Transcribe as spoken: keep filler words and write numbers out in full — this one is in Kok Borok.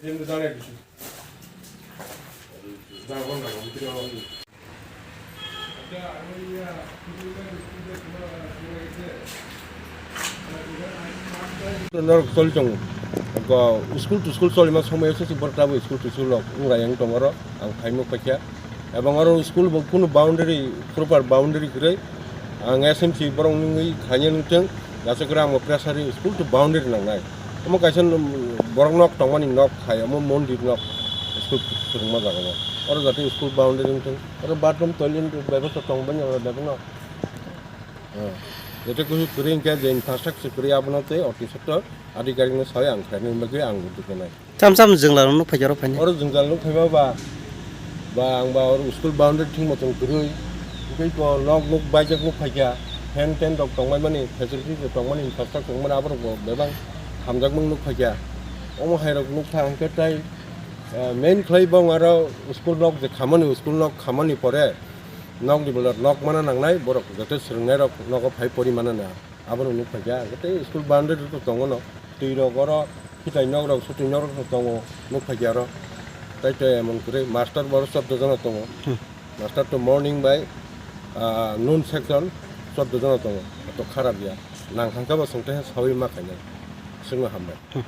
Norok choli tongo. Go school to school cholima somoi se borok tabo school to school rok wng lai wng tongo oro. Ang phaimuk paikha. Ebong oro school bo kunu boundary, proper boundary kwrwi. Ang S M C borok nungwi khaina nungthung. Jasa kwrwi ang bo pressure school to boundary nangnai. Omo kaisa borok nok tongmani nok khai, omo mondir nok school swrwngma jaga o. Oro jate school boundary wngthung. Oro bathroom, toilet bebostha tong bani oro bebak no. Jete kusu kwrwi hwnkhe je infrastructure kwrwi abono tei office sector adhikarik no sawi ang khlaina bagwi ang dukunai. Cham cham jwngla rok nuk phaikhe oro phainai. Oro jwngjal nuk phaiba ba, ba ang ba oro school boundary thwngmo tong kwrwi. Tei ko nok nuk baijak nuk phaikha, fan ten rok tongmani, facilities rok tongmani, infrastructure tongmani, aborok bo bebak hamjakmung nuk phaikha. Omo hai rok nuk pha hwnkhe tei, eh, main khlai bo aro school nok je khamani, school nok khamani pore, Nokni bwla nok mana nangnai, borok joto swrwngnairok nogo phai pori mana na, abono nuk phaikha. Tei school boundary rok tongo no, twi rok oro khitai nok rok, sutwi nok rok tongo, nuk phaikha oro. Tai to emon kwrwi, master bo oro chordo jona tongo. Hmm. Master to morning bai, ah, noon section chordo jona tongo, to kharap ya. Nang hangka bo songte sawi ma khainai, swngno hambai. Hmm.